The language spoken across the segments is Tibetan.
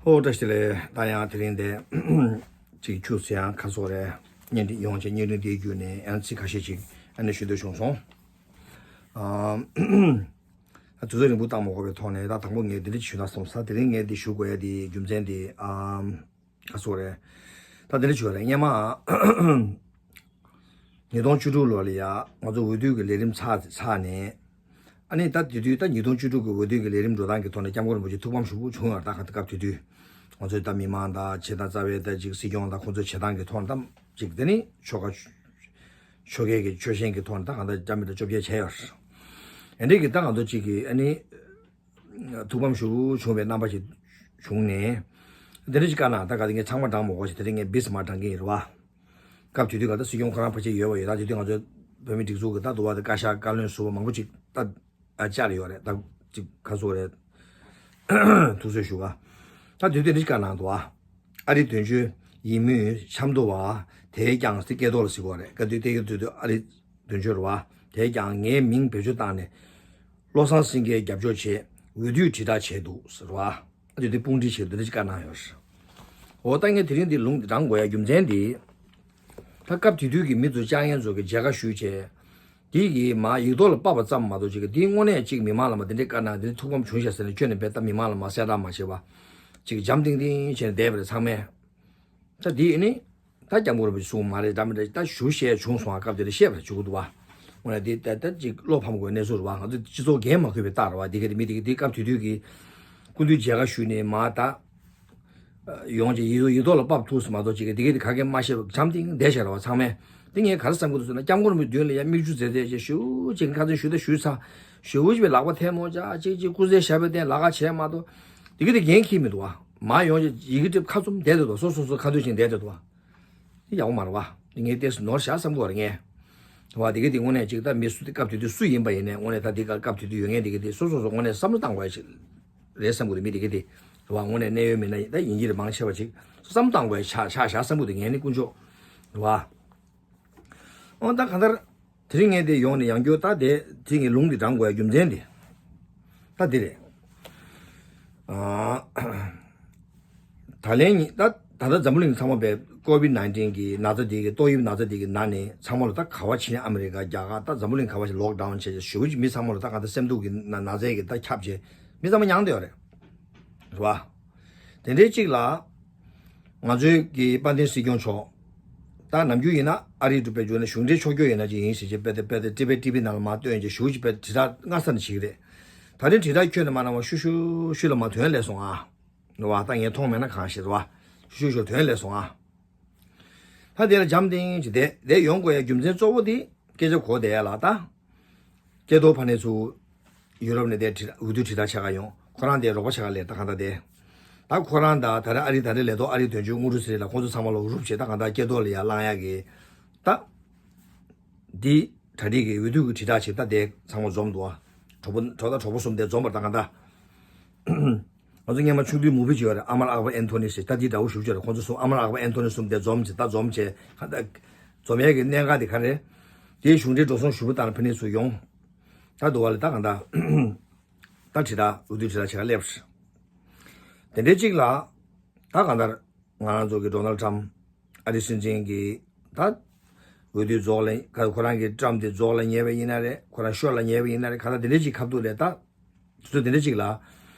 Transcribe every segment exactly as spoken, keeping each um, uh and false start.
ཨོ་བཀྲ་ཤིས་བདེ་ལེགས། ད་ཡང་དེ་རིང་འདི་ཅིག་ཆུ་ཚོད་ཡང་ཁ་སོགས་རེད། བརྙན་འཕྲིན་ཡོང་བྱས་བརྙན་འཕྲིན་འདིའི་བརྒྱུད་ནས་ཡང་ཚིག་ཁ་ཤས་ཅིག་ཨ་ནི་ཞུ་འདོད་བྱུང་སོང་། ཨ་དུས་ཚོད་རིང་པོ་བཏང་མ་དགོས་པའི་ཐོག་ནས། ད་དང་པོ་ངས་འདི་འདྲ་ཞུ་ན་བསམ་ས། དེ་རིང་ངས་འདི་ཞུ་དགོས་ཡ་འདི་རྒྱུ་མཚན་འདི་ཨམ་ཁ་སོགས་རེད། ད་འདི་འདྲ་ཞུ་བ་རེད། སྔན་མ་ཉིས་སྟོང་བཅུ་དྲུག་ལོ་ལ་ཡ་ང་ཚོ་འོས་བསྡུ་གི་ལས་རིམ་ཚར་ཚར་ནས། ཨ་ནི་ད་དེ་དུས་ད་ཉིས་སྟོང་བཅུ་དྲུག་གི་འོས་བསྡུ་གི་ལས་རིམ་འགྲོ་སྟངས་ཀྱི་ཐོག་ནས་སྐྱབས་མགོན་རིན་པོ་ཆེ་ཐུགས་ཕམ་ཞེ་པོ་བྱུང་ཡོད་རེད། ད་ག་སྐབས་དེ་དུས་ང་ཚོའི་ད་མི་མང་དང་བྱེད་སྟངས་རྩ་བའི་ད་ཅིག་སྲིད་སྐྱོང་དང་ཁོང་ཚོའི་བྱེད་སྟངས་ཀྱི་ཐོག་ནས་ད་ཅིག་དེ་ནི་ཆོལ་ཁ་ཆོལ་ཁའི་གི་ཆོལ་ཞེན་གྱི་ཐོག་ནས་ད་གང་ལྟར་འདྲ་མི་འདྲ་བཅོ་བརྒྱད་བྱས་ཡོད་རེད། ཨ་འདྲའི་གི་ད་ང་ཚོ་ཅིག་གི་ཨ་ནི་ཐུགས་ཕམ་ཞེ་པོ་བྱུང་བའི་རྣམ་པ་ཞིག་བྱུང་ནས། དེ་འདྲ་ཞིག་བཀའ་གནང་། ད་ག་དེ་ངས་ཚང་མ་བགྲང་མ་དགོས་ཤིག་དེ་རིང་ངས་བིས་མར་བགྲང་གི་ཡིན་རེད་བ། སྐབས་དེ་དུས་ག་ད་སྲིད་སྐྱོང་ཁོ་རང་ཕལ་ཆེར་ཡོད་པ་ཡོད། ད་དེ་དུས་ང་ཚོའི་བོད་མི་སྒྲིག་འཛུགས་ཀྱི་ད་འདུ་བ་དང་བཀའ་ཤག་བཀའ་བློན་ཟུར་པ་མང་པོ་ཅིག་ད་ཨ་བཅར་ཡོད་རེད། ད་ཅིག་ག་ཚོད་རེད། ཐུགས་གསོ་ཞུ་བ། ད་དུས་དེ་འདྲ་ཞིག་བཀའ་གནང་འདུག་ཨ། ཨ་རིའི་དོན་གཅོད་ཡིན་མོད་འཆམ་འདུག་བ། དེས་ཀྱང་ཟེར་སྐད་ཐོག་ལ་ཟེར་གོ་རེད། སྐབས་དུས་དེ་གི་དུས་དུས་ཨ་རིའི་དོན་གཅོད་རེད་བ། དེས་ཀྱང་ངའི་མིང་བེད་སྤྱོད་བཏང་ནས་བློ་བཟང་སེང་གེའི་རྒྱབ་སྐྱོར་བྱས་འོས་བསྡུའི་དྲིལ་བསྒྲགས་བྱས་འདུག་ཟེར་བ། ཨ་དུས་དེ་དཔུང་སྒྲིག་བྱས་འདི་འདྲ་ཞིག་བཀའ་གནང་ཡོད་རེད། འོ་ད་ངས་དེ་རིང་འདི་ལུང་འདྲེན་དགོས་ཡ་རྒྱུ་མཚན་འདི། ད་སྐབས་དེ་དུས་ཀྱི་མི་ཚོ་བཅར་མཁན་ཚོ་གི་མཇལ་ཁ་ཞུས་བྱས། དེ་གི་མ་ཡིག་ཐོག་ལ་ཕབ་པ་ཙམ་མ་གཏོགས་ཅིག་གི་དེའི་དངོས་གནས་ཅིག་མི་མང་ལ་མ་དེ་འདྲའི་བཀའ་གནང་དེ་འདྲའི་ཐུགས་ཕམ་བྱུང་ཤག་ཟེར་ནས་སྐྱོན་ནས་རྦད་ད་མི་མང་ལ་མ་གསལ་བསྒྲགས་མ་བྱས་པ། ཅིག་འཇམ་ཐིང་ཐིང་བྱས་ནས་བསྡད་པ་རེད་ཚང་མས། ད་དེ་ནི་ད་སྐྱབས་མགོན་རིན་པོ་ཆེ་གསུངས་མ་རེད། འདྲ་མི་འདྲ་ད་ཞུ་བཤད་བྱུང་སོང་བ། སྐབས་དེ་ལ་བཤད་པ་རེད་བྱུང་གི་འདུག་བ། འོ་ན་དེ་ད་ད་ཅིག་བློ་ཕམ་དགོས་གནས་ཚུལ་རེད་བ། ང་ཚོ་སྤྱི་ཚོགས་འགན་མ་འཁུར་བའི་རྟགས་རེད་བ། དེ་ག་དེ་མི་དེ་ག་དེ་སྐབས་དེ་དུས་ཀྱི་སྐུ་མདུན་མཇལ་ཁ་ཞུས་ནས་མ་ད། ཡོང་ཅིག་ཡིག་ཐོག་ཡིག་ཐོག་ལ་ཕབ་ཐུབ་སོང་མ་གཏོགས་ཅིག་གི་དེ་ག་དེ་ག་གེ་མ་བཤད་པ་འཇམ་ཐིང་བསྡད་བཞག་ར་བ་ཚང་མས། དེ་ངས་ག་རེ་བསམ་གི་འདུག་ཟེར་ན་སྐྱབས་མགོན་རིན་པོ་ཆེ་མདུན་ལ་ཡ་མིག་ཆུ་མཛེས་མཛེས་བྱས་ཞེ་པོ་ཅིག་ཁ་ཚོན་ཞུ་ད་ཞུས་ཚར། ཞེ་པོ་ཅིག་པའི་ལག་པ་ཐལ་མོ་སྦྱར་ཅིག་ཅིག་སྐུ་ཚེ་ཞབས་པད་བརྟན་ལག་ཁ་བྱས་མ་གཏོགས། དེ་ག་དེ་འགན་འཁྱེར་མི་འདུག་བ། མ་ཡོང་ཅིག་ཡི་གེ་སྒྲིག་ཁ་བཙུམ་བསྡད་འདུག་སོ་སོ་སོ་ཁ་འདོན་བྱས་བསྡད་འདུག་བ། དེ་ཡག་པོ་མ་རེད་བ། དེ་ངས་ཏོག་ཙམ་ནོར་བཞག་བསམ་གི་ཡོད་རེད་ངས། བ་དེ་ག་དེ་དངོས་གནས་ཅིག་ད་མི་སུ་དེ་སྐབས་དེ་དུས་སུ་ཡིན་པ་ཡིན་ནའི་དངོས་གནས་ད་དེ་ག་སྐབས་དེ་དུས་ཡོད་མཁན་དེ་ག་དེ་སོ་སོ་སོ་དངོས་གནས་བསམ་བློ་བཏང་དགོས་ཡ་ཅིག་རེད་བསམ་གི་འདུག་མི་དེ་ག་དེ་རེད་བ། དངོས་གནས་གནད་ཡོད་མི་སྣ་ཡིན་ད་ཡིན་གྱི་རེད། མང་ཆེ་བ་ཅིག་བསམ་བཏང་དགོས་ཡ་ཆགས་ཆགས་བཞག་བསམ་གི་འདུག་ངས་ནི་དཀོན་མཆོག་རེད་བ། ཨོ་ད་གང་ལྟར་དེ་རིང་ངས་དེ་ཡོང་ནས་ཡང་བསྐྱར་ད་དེ་དེ་ངས་ལུང་དེ་དྲངས་དགོས་ཡ་རྒྱུ་མཚན་དེ་ད་དེ་རེད། ཨ། ད་ལན་ཉིན་ད་ད་ལྟ་འཛམ་བུ་གླིང་ཚང་མ་པའི་ཀོ་བིད་ནའིན་ཊིན་གི་ན་ཚ་དེ་གི་ཏོག་དབྱིབས་ན་ཚ་དེ་གི་ནང་ནས་ཚང་མ་ལ་ད་ག་བ་ཕྱིན། ཨ་མི་རི་ཀ་རྒྱ་གར་ད་འཛམ་བུ་གླིང་ག་བ་ཞིག་ལོག་ཌའུན་བྱས་བྱས་ཞེ་པོ་ཅིག་མི་ཚང་མ་ལ་ད་གང་ལྟར་སེམས་སྡུག་གི་ན་ན་ཚའི་གི་ད་ཁྱབ་བྱས་མི་ཚང་མ་མྱངས་བསྡད་ཡོད་རེད། རེད་བ། དེ་འདྲའི་གཅིག་ལ་ང་ཚོའི་གི་དཔལ་ལྡན་སྲིད་སྐྱོང་མཆོག་ད་ནམ་རྒྱུན་ཡིན་ན་ཨ་རིའི་གྲུབ་པའི་རྒྱུ་ན་གཞུང་འབྲེལ་ཕྱོགས་བསྐྱོད་ཡིན་ན་ཅིག་ཡིན་ཟེར་བྱས་དཔེ་དེ་དཔེ་དེ་ཊི་ཝི་ཊི་ཝི་ནང་ལ་མར་བཏོན་བྱས་ཞེ་པོ་ཅིག་དཔེ་དྲིལ་བསྒྲགས་སྔ་ས་ནས་བྱེད་ཀྱི་རེད། ད་རིང་དྲིལ་བསྒྲགས་ཁྱོན་ནས་མ་གནང་བ་ཤུ་ཤུ་ཤུ་ལ་མར་ཐོན་སླེབས་སོང་ཨ། རེད་བ། ད་ངས་མཐོང་མེད་ན་གང་ཤེས་རེད་བ། ཤུ་ཤུ་ཤུ་ཐོན་སླེབས་སོང་ཨ། ད་དེ་ལ་འཇམ་ཐིང་ཅིག་བསྡད་བསྡད་ཡོང་དགོས་ཡ་རྒྱུ་མཚན་གཙོ་བོ་དེ་སྐད་ཆ་གོ་བསྡད་ཡ་ལ་ད། སྐལ་རྡོར་ཕ་ནས་ཚུར་ཡུ་རོབ་ནས་དེ་འོས་བསྡུ་དྲིལ་བསྒྲགས་ཆེ་ཁ་ཡོང་། ཁོ་རང་དེ་རོགས་པ་ཆེ་ཁ་ལས་ད་གང་ལྟར་དེ། ད་ཁོ་རང་ད་ད་རེས་ཨ་རི་ད་རེས་ལས་ཐོག་ཨ་རིའི་དོན་གཅོད་དངོས་གྲུབ་ཚེ་རིང་ལགས་ཁོང་ཚོ་ཚང་མ་ལ་རུབ་བྱས་ད་གང་ལྟར་སྐལ་རྡོར་ལ་ཡ་བསླང་ཡ་གི་ད། འདི་གྲ་སྒྲིག་གི་འོས་བསྡུ་གི་དྲིལ་བསྒྲགས་ཆེ་ད་དེ་ཚང་མ་འཛོམས་འདུག་ཨ། གྲོགས་པོ་གྲོགས་ད་གྲོགས་པོ་གསུམ་དེ་འཛོམས་པར་ད་གང་ལྟར། ང་ཚོ་སྔན་མ་ཆུང་དུས་མུ་བི་བྱས་ཡོད་རེད། ཨ་མར་ཨག་བར་ཨན་ཐོ་ནི་ཟེར་ད་དེ་འདྲ་བོ་ཞུ་བྱས་རེད། ཁོང་ཚོ་གསུམ་ཨ་མར་ཨག་བར་ཨན་ཐོ་ནི་གསུམ་དེ་འཛོམས་བྱས་ད་འཛོམས་བྱས་གང་ལྟར་འཛོམས་ཡས་ཀྱི་གནད་འགག་དེ་ག་རེད། དེའི་གཞུང་འབྲེལ་འགྲོ་སོང་ཞུ་བ་དང་ཕ་ནི་ཚུར་ཡོང་། ད་འདུག་བ་ལ་ད་གང་ལྟར། ད་དྲིལ་བསྒྲགས་འོས་བསྡུ་དྲིལ་བསྒྲགས་བྱེད་ག་སླེབས་རེད། དེ་འདྲའི་གཅིག་ལ། ད་གང་ལྟར། ང་རང་ཚོ་གི་ཌོ་ནལ་ཊམ་ཨ་རི་སྲིད་འཛིན་གྱི་ད་འོས་བསྡུ་རྫོགས་ལ་ཁོ་རང་གི་ཊམ་དེ་རྫོགས་ལ་ཉེ་བ་ཡིན་ན་རེད། ཁོ་རང་ཤོར་ལ་ཉེ་བ་ཡིན་ན་རེད། གང་ལྟར་དེ་འདྲའི་གཅིག་ཁ་ཐུག་ལས་ད། དུས་ཚོད་དེ་འདྲ་ཅིག་ལ།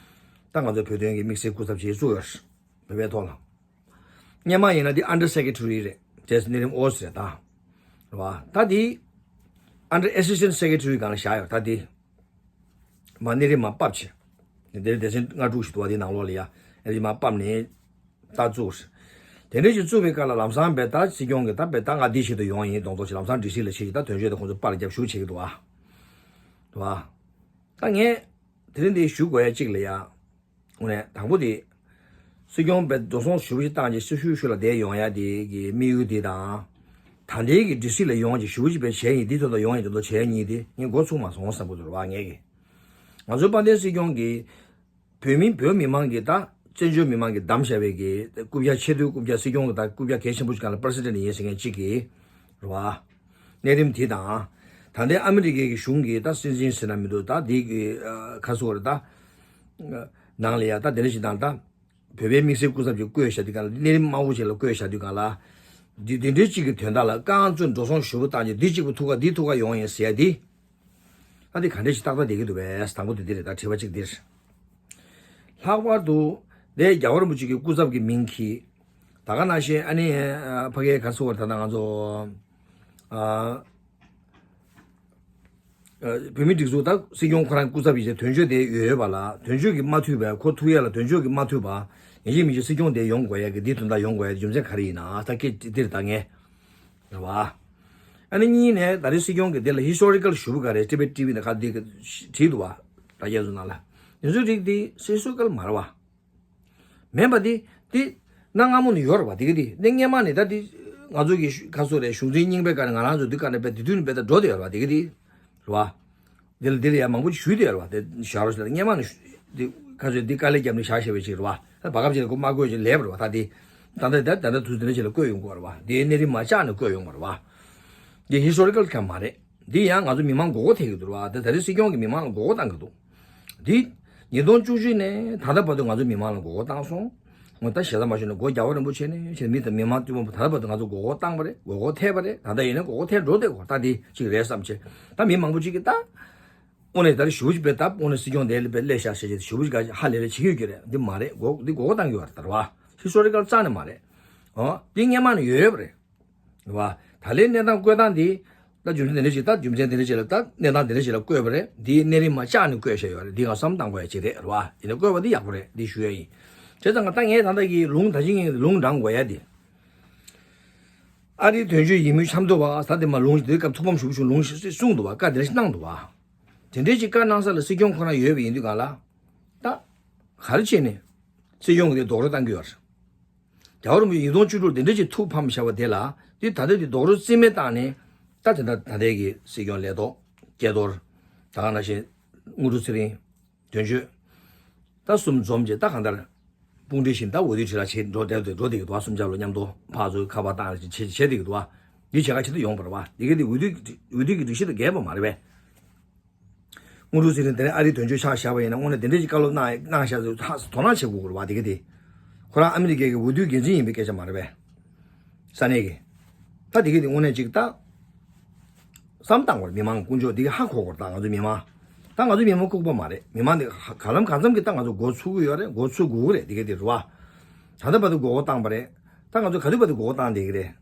ད་ང་ཚོ་བོད་དོན་གྱི་དམིགས་བསལ་སྐུ་ཚབ་ཅིག་བཙུགས་ཡོད་རེད། བོད་པའི་ཐོག་ལ། སྔན་མ་ཡིན་ན་འདི་ཨན་ཌར་སེ་ཀེ་ཊ་རི་རེད། དེས་གནས་རིམ་ཨོ་སི་རེད་ད། རེད་བ། ད་འདི་ཨན་ཌར་ཨེ་སི་སི་ཊེན་ཊ་སེ་ཀེ་ཊ་རི་སྒང་ལ་བཞག་ཡོད་ད་འདི། མ་གནས་རིམ་མ་ཕབ་བྱས། འདིར་སྡེ་ཚན་ལྔ་དྲུག་ཞིག་འདུག་བ་འདི་ནང་ལོགས་ལ་ཡ། ཨེ་རིམ་མ་ཕབ་ནས། ད་བཙུགས། དེ་འདྲ་ཞིག་བཙུགས་པའི་སྐབས་ལ་ལམ་སང་བས་ད་སྲིད་སྐྱོང་གིས་ད་བས་ད་ང་འདི་ཞིག་ཏུ་ཡོང་ཡིན་གདོང་ཐོག་ཞིག་ལམ་སང་ཌི་སི་ལ་ཕྱིན་ཞིག་ད་དོན་གཅོད་དེ་ཁོང་ཚོ་པར་རྒྱབ་ཞུ་བྱེད་ཀྱི་འདུག་བ། རེད་བ། ད་ངས་དེ་རིང་འདི་ཞུ་དགོས་ཡ་གཅིག་ལ་ཡ། དངོས་གནས་དང་པོ་དེ། སྲིད་སྐྱོང་བས་འགྲོ་སོང་ཞུ་བ་ཞིག་བཏང་རྗེས་སྲི་ཞུ་ཞུ་ལ་བསྡད་ཡོང་ཡ་དེ་གི་དམིགས་ཡུལ་དེ་དང་། ད་ལྟའི་གི་ཌི་སི་ལ་ཡོང་རྗེས་ཞུ་བ་ཞིག་བས་བྱས་ཡིན་འདི་ཚོ་དང་ཡོང་ཡིན་དེ་ཚོ་བྱས་ཡིན་དེ་ངས་མགོ་ཚུགས་མ་སོང་བསམ་གི་འདུག་རེད་བ་ངས་གི། ང་ཚོའི་དཔལ་ལྡན་སྲིད་སྐྱོང་གིས། བོད་མི་བོད་མི་མང་གི་ད་བཙན་བྱོལ་མི་མང་གི་བདམས་བཞག་པའི་གི་རྐུབ་བཀྱག་ཆེས་མཐོའི་རྐུབ་བཀྱག་སྲིད་སྐྱོང་གི་ད་རྐུབ་བཀྱག་གལ་ཆེན་པོ་ཞིག་སྒང་ལ་པ་རེ་སི་ཌེན་ཊ་ཡིན་ཟེར་མཁན་གཅིག་གིས་རེད་བ། གནས་རིམ་དེ་དང་། ད་ལྟའི་ཨ་མི་རི་ཀའི་གི་གཞུང་གི་ད་སྲིད་འཛིན་ཟེར་ན་མི་འདུག་ད་འདི་གི་ཁ་སོ་རེད་ད། ནང་ལ་ཡ་ད་དེ་འདྲ་ཞིག་དང་ད། བོད་པའི་དམིགས་བསལ་སྐུ་ཚབ་ཅིག་བསྐོས་བཞག་དུས་གང་ལ། གནས་རིམ་དམར་པོ་ཅིག་ལ་བསྐོས་བཞག་དུས་གང་ལ། འདི་འདི་འདྲའི་གཅིག་གི་དོན་དག་ལ་རྐང་བཙུགས་འགྲོ་སོང་ཞུ་བ་བཏང་རྗེས་འདི་གཅིག་པུ་ཐུག་ག་འདི་ཐུག་ག་ཡོང་ཡིན་ཟེར་ཡ་འདི། ཨ་འདི་ག་འདྲ་ཞིག་ཏག་ཏག་བསྡད་ཀྱི་འདུག་པས། དང་པོ་དེ་འདི་རེད། ད་དྲི་བ་གཅིག་འདིར། ལྷག་པར་དུ་དེ་རྒྱལ་བ་རིན་པོ་ཆེ་གི་སྐུ་ཚབ་ཀྱི་མིང་གིས། ད་ག་ནང་བཞིན་ཨ་ནི་ཕ་གིའི་ག་ཚོད་བར་ད་ལྟ་ང་ཚོ་ཨ། བོད་མིའི་སྒྲིག་འཛུགས་ད་སྲིད་སྐྱོང་ཁོ་རང་སྐུ་ཚབ་ཡིན་ཚེ་དོན་གཅོད་དེ་ཡོད་ཡོད་པ་ལ། དོན་གཅོད་ཀྱིས་མ་ཐུབ་པས། ཁོ་ཐུག་ཡས་ལ་དོན་གཅོད་ཀྱིས་མ་ཐུབ་པ། ཡིན་གཅིག་མིན་གཅིག་སྲིད་སྐྱོང་དེ་ཡོང་དགོས་ཡས་ཀྱི་འདི་དོན་དག་ཡོང་དགོས་ཡས་རྒྱུ་མཚན་ག་རེ་ཡིན་ན། ད་སྐད་འདིར་ད་ངས་རེད་བ། ཨ་ནི་གཉིས་ནས་ད་རེས་སྲིད་སྐྱོང་གིས་དེ་ལ་ཧི་སི་ཊོ་རི་ཀལ་ཞུ་བ་ག་རེ། ཊི་བེཊ་ཊི་ཝི་ནས་ག་འདི་བྲིས་འདུག་བ། དྲ་རྒྱ་ཚོ་ནང་ལ་དེ་ཚོའི་རིགས་དེ་ཧི་སི་ཊོ་རི་ཀལ་མ་རེད་བ། མིན་པ་དེ་དེ་གནའ་སྔ་མོ་ནས་ཡོད་རེད་བ། དེ་ག་དེ་དེ་སྔས་མ་ནས་ད་དེ་ང་ཚོ་གི་ག་ཚོད་རེད། གཞུང་འཛིན་རྙིང་པའི་སྐབས་ནས་ང་རང་ཚོ་དེ་སྐབས་ནས་དཔེ་དེ་དུས་ནས་དཔེ་ད་འགྲོ་བསྡད་ཡོད་རེད་བ། དེ་ག་དེ་རེད་བ། དེ་ལ་དེ་ལ་ཡང་མང་པོ་ཞུས་བསྡད་ཡོད་རེད་བ། དེ་བཞག་རོགས་ཞེས་ད་སྔས་མ་ནས་ཞུ་དེ་ག་ཚོད་དེ་དཀའ་ལས་བརྒྱབ་ནས་བཞག་བཞག་པའི་ཅིག་རེད་བ། ད་བར་སྐབས་ཅིག་ལ་ཁོ་མ་བསྐོས་ཅིག་ལས་པ་རེད་བ། ད་དེ་ད་ལྟ་ད་ད་ལྟ་དུས་དེ་འདྲ་ཅིག་ལ་བསྐོས་ཡོང་གི་རེད་བ། དེ་གནས་རིམ་མ་བཅག་ནས་བསྐོས་ཡོང་བ་རེད་བ། དེ་ཧི་སི་ཊོ་རི་ཀལ་གང་མ་རེད། འདི་ཡང་ང་ཚོ་མི་མང་མགོ་སྐོར་ཐེབས་ཀྱི་འདུག་བ། དེ་ད་རེས་སྲིད་སྐྱོང་གིས་མི་མང་ལ་མགོ་སྐོར་བཏང་གི་འདུག་འདི་ཉིས་སྟོང་བཅུ་གཅིག་ནས་ད་ལྟ་བར་དུ་ང་ཚོ་མི་མང་ལ་མགོ་སྐོར་བཏང་སོང་། ངོ་ད་ཞེ་ས་མ་ཞུ་ན་འགོ་རྒྱལ་བ་རིན་པོ་ཆེ་ནས་ཆེ་མི་དང་མི་མང་ཐུན་མོང་པོ་ད་ལྟ་བར་དུ་ང་ཚོ་མགོ་སྐོར་བཏང་པ་རེད། མགོ་སྐོར་ཐེབས་པ་རེད། ད་ལྟ་ཡིན་ན་མགོ་སྐོར་ཐེབས་འགྲོ་བསྡད་གོ། ད་འདི་གཅིག་རེད་བསམ་བྱས། ད་མི་མང་པོ་གཅིག་གིས་ད་དངོས་གནས་ད་རེས་ཞུ་བ་ཅིག་བས། ད་དངོས་གནས་སྲིད་སྐྱོང་དེ་ལ་བས་སླེབས་ཤག་ཟེར་བྱས་ཞུ་བ་ཅིག་ག་ཧ་ལས་རེ་བྱེད་ཀྱི་ཡོད་ཀྱི་རེད། འདི་མ་རེད། མགོ་འདི་མགོ་སྐོར་བཏང་གི་ཡོད་རེད། ད་རེད་བ། ཧི་སི་ཊོ་རི་ཀལ་རྩ་ནས་མ་རེད། ཨོ་འདི་སྔས་མ་ནས་ཡོད་ཡོད་པ་རེད། རེད་བ། ད་ལན་གནས་སྟངས་བཀོད་སྟངས་འདི། ད་རྒྱུ་མཚན་དེ་འདྲ་ཞིག་ད་རྒྱུ་མཚན་དེ་འདྲ་ཞིག་ལ་ད་གནས་སྟངས་དེ་འདྲ་ཞིག་ལ་བཀོད་པ་རེད། འདིའི་གནས་རིམ་མ་བཅག་ནས་བཀོད་བཞག་ཡོད་རེད། འདི་ང་བསམ་བཏང་དགོས་ཡ་ཅིག་རེད། རེད་བ། ཡིན་ན་བཀོད་པ་འདི་ཡག་པོ་རེད། འདི་ཞུ་ཡ་ཡིན། བྱས་ཙང་ང་ད་ངས་ད་ལྟ་གི་ལུང་ད་ཅི་ངས་ལུང་དྲངས་དགོས་ཡ་འདི། ཨ་རིའི་དོན་གཅོད་ཡིན་མུས་ཆབ་མདོ་བ་ད་དེ་མ་ལུང་དེ་སྐབས་ཐུགས་ཕམ་ཞུ་ཞུ་ལུང་ཞིག་གསུངས་འདུག་བ། བཀའ་དེ་འདྲ་ཞིག་གནང་འདུག་བ། དེ་འདྲའི་ཅིག་བཀའ་གནང་ས་ལ་སྲིད་སྐྱོང་ཁོ་རང་ཡོད་པ་ཡིན་དུས་གང་ལ། ད་ག་རེ་བྱས་ནས་སྲིད་སྐྱོང་གི་དེ་རྡོག་རོལ་བཏང་གི་ཡོད་རེད། རྒྱལ་བ་རིན་པོ་ཆེ་ཉིས་སྟོང་བཅུ་དྲུག་དེ་འདྲ་ཅིག་ཐུགས་ཕམ་བཞག་པ་དེ་ལ་དེ་ད་ལྟ་དེ་རྡོག་རོལ་རྩིས་མེད་བཏང་ནས། ད་དེ་འདྲ་ད་ལྟའི་གི་སྲིད་སྐྱོང་ལས་ཐོག་སྐལ་རྡོར། ད་ག་ནང་བཞིན་དངོས་གྲུབ་ཚེ་རིང་། དོན་གཅོད། ད་གསུམ་འཛོམས་རྗེས་ད་གང་ལྟར་དཔུང་སྒྲིག་བཞིན་ད་འོས་བསྡུ་དྲིལ་བསྒྲགས་བྱེད་འགྲོ་བསྡད་དུ་འགྲོ་བསྡད་ཀྱི་འདུག་བ། གསུམ་ཆ་ལོ་མཉམ་དུ་ཕར་ཚུར་ཁ་པར་བཏང་རེ་བྱེད་བྱེད་བསྡད་ཀྱི་འདུག་བ། འདི་བྱེད་ཁ་ཆེ་ཏུ་ཡོང་བ་རེད་བ། འདི་ག་འདི་འོས་བསྡུ་འོས་བསྡུ་གི་སྒྲིག་གཞི་དང་འགལ་བ་མ་རེད་པས། དངོས་གྲུབ་ཚེ་རིང་དེ་ནས་ཨ་རིའི་དོན་གཅོད་ཆགས་བཞག་པ་ཡིན་ན་དངོས་གནས་དེ་འདྲས་ཀྱི་བཀའ་སློབ་གནང་གནང་བཞག་ཚོ་ཧ་དོ་སྣང་བྱེད་དགོས་ཀྱི་རེད་བ། དེ་ག་དེ། ཁོ་རང་ཨ་མི་རི་ཀའི་གི་འོས་བསྡུའི་འགན་འཛིན་ཡིན་པའི་སྐད་ཆ་མ་རེད་པས། ས་གནས་ཀྱི། ད་དེ་ག་དེ་དངོས་གནས་ཅིག་ད། བསམ་བཏང་བར་མི་མང་དཀོན་མཆོག་དེ་ག་ཧ་གོ་དགོས་རེད། ད་ང་ཚོ་མི་མང་། ད་ང་ཚོ་མི་མང་ལྐུགས་པ་མ་རེད། མི་མང་དེ་ག་ལམ་གང་འཚམ་གྱི་ད་ང་ཚོ་མགོ་ཚུགས་ཀྱི་ཡོད་རེད། མགོ་ཚུགས་དགོས་ཀྱི་རེད། དེ་ག་དེ་རེད་བ། ད་ལྟ་བར་དུ་མགོ་སྐོར་བཏང་པ་རེད། ད་ང་ཚོ་ག་དུས་བར་དུ་མགོ་སྐོར་བཏང་བསྡད་ཀྱི་རེད།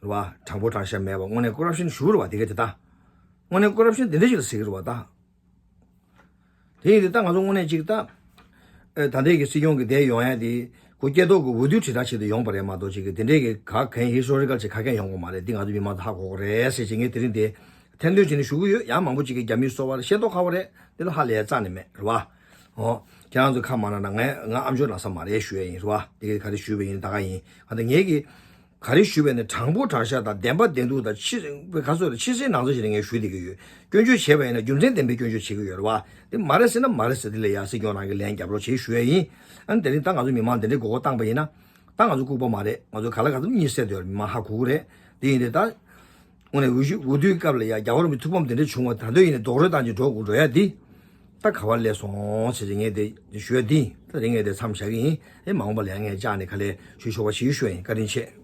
རེད་བ། དྲང་པོ་དྲང་བཞག་མེད་པ་དངོས་གནས་ཀོ་རབ་ཤན་ཞུ་རེད་བ། དེ་ག་དེ་ད། དངོས་གནས་ཀོ་རབ་ཤན་དེ་འདྲ་ཞིག་ལ་ཟེར་གྱི་རེད་བ་ད། དེ་ཡིན་དུས་ད་ང་ཚོ་དངོས་གནས་ཅིག་ད། ཨེ་ད་ལྟའི་གི་སྲིད་སྐྱོང་གི་དེ་ཡོང་ཡ་དེ། ཁོ་སྐྱེ་ཐོག་གི་འོས་བསྡུ་དྲིལ་བསྒྲགས་ཆེད་དུ་ཡོང་པ་རེད་མ་གཏོགས་ཅིག་གི་དེ་འདྲའི་གི་ག་གན་ཧི་སི་ཊོ་རི་ཀལ་ཅིག་ག་གན་ཡོང་གི་མ་རེད། འདི་ང་ཚོ་མི་མང་ཚོ་ཧ་གོ་གི་རེད་ཟེར་ཅིག་ངས་དེ་རིང་དེ། ཐེར་འདོན་བྱས་ནས་ཞུ་གི་ཡོད། ཡང་མང་པོ་ཅིག་གིས་རྒྱ་མིའི་སོ་པ་རེད། ཤེས་རྟོགས་ཁ་པོ་རེད། དེ་ལ་ཧ་ལས་ཡ་རྩ་ནས་མེད་རེད་བ། ཨོ། ཁྱེད་རང་ཚོ་ཁ་མ་ནང་ན་ངས་ང་ཨམ་ཅོག་ལ་ས་མ་རེད་ཞུ་ཡ་ཡིན་རེད་བ། དེ་གི་ག་རེ་ཞུས་པ་ཡིན་ད་ག་ཡིན། ང་ད་ངས་གི། ག་རེ་ཞུས་པ་ཡིན་ན་དྲང་པོ་དྲང་བཞག་དང་བདེན་པ་བདེན་ཐུག་དང་ཕྱི་ག་ཚོད་རེད། ཕྱི་གསལ་ནང་གསལ་ཞིག་ནས་ངས་ཞུས་བསྡད་ཀྱི་ཡོད། སྐྱོན་བརྗོད་བྱས་པ་ཡིན་ན་རྒྱུ་མཚན་ལྡན་པའི་སྐྱོན་བརྗོད་བྱེད་ཀྱི་ཡོད་རེད་བ། དེ་མ་རེད་ཟེར་ན་མ་རེད་ཟེར། དེ་ལ་ཡ་སྲིད་སྐྱོང་རང་གི་ལན་རྒྱབ་རོགས་བྱེད་ཞུ་ཡ་ཡིན། ཨ་ནི་དེ་རིང་ད་ང་ཚོ་མི་མང་འདི་འདྲའི་མགོ་སྐོར་བཏང་པ་ཡིན་ན། ད་ང་ཚོ་ལྐུགས་པ་མ་རེད། ང་ཚོ་ག་ལ་ག་ཚོད་གཉིད་སད་འདོད་མི་མང་ཧ་གོ་གི་རེད། དེ་ཡིན་དུས་ད། དངོས་གནས་འོས་གཞི་འོས་བསྡུའི་སྐབས་ལ་ཡ་རྒྱལ་བ་རིན་པོ་ཆེ་ཐུགས་ཕམ་དེ་འདྲ་བྱུང་བ་ད་དུང་ཡིན་ནའི་རྡོག་རོལ་བཏང་ཅིག་འགྲོ་དགོས་འགྲོ་ཡ་འདི། ད་ག་བ་སླེབས་སོང་ཟེར་ཅིག་ངས་དེ་ཞུ་ཡ་འདི་ཡིན། ད་རིང་ངས་དེ་མཚམས་བཞག་གི་ཡིན། ཨེ་མ་འོངས་པ་ལ་ཡ་ངས་བཅར་ནས་ག་ལེ་ཞུ་ཆོག་པ་ཞིག་ཞུ་ཡ་ཡིན། བཀའ་དྲིན་ཆེ།